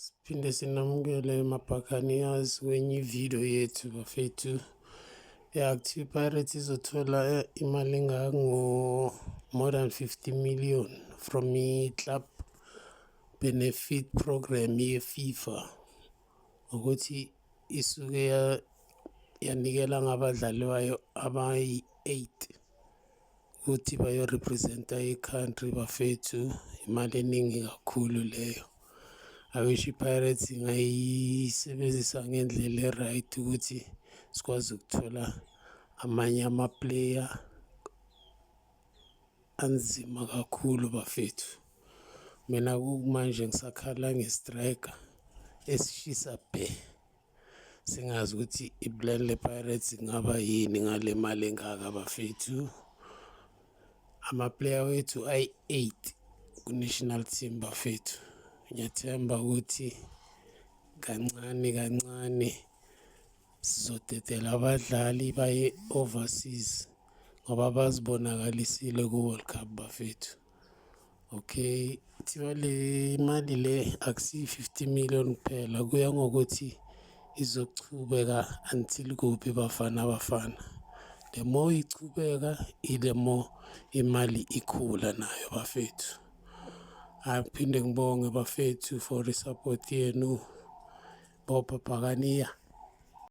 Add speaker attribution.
Speaker 1: Siphinde sinamukele ma-Buccaneers kwenye ividiyo yethu, bafethu. Ya, kuthiwa i-Pirates izothola imali engango more than 50 million from i-club benefit program ye-FIFA, ukuthi isuke yanikela ngabadlali bayo abayi-8 ukuthi bayo-represent-a i-country, bafethu. Imali eningi kakhulu leyo. I wish i-Pirates ingayisebenzisa ngendlela e-right ukuthi sikwazi ukuthola amanye ama-player anzima kakhulu, bafethu. Mina kumanje ngisakhala nge-striker esishisa bhe. Singazi ukuthi i-plan le-Pirates ingaba yini ngale mali engaka, bafethu. Ama-player wethu ayi-8 ku-national team, bafethu. Ngiyathemba ukuthi kancane kancane sizodedela abadlali baye overseas ngoba bazibonakalisile ku-World Cup, bafethu. Okay, kuthiwa le mali le akusiyi 50 million kuphela, kuya ngokuthi izochubeka until kuphi. Bafana Bafana, the more ichubeka, the more imali ikhula nayo, bafethu. Aphinde ngibonge, bafethu, for i-support yenu. Bopha Bhakaniya.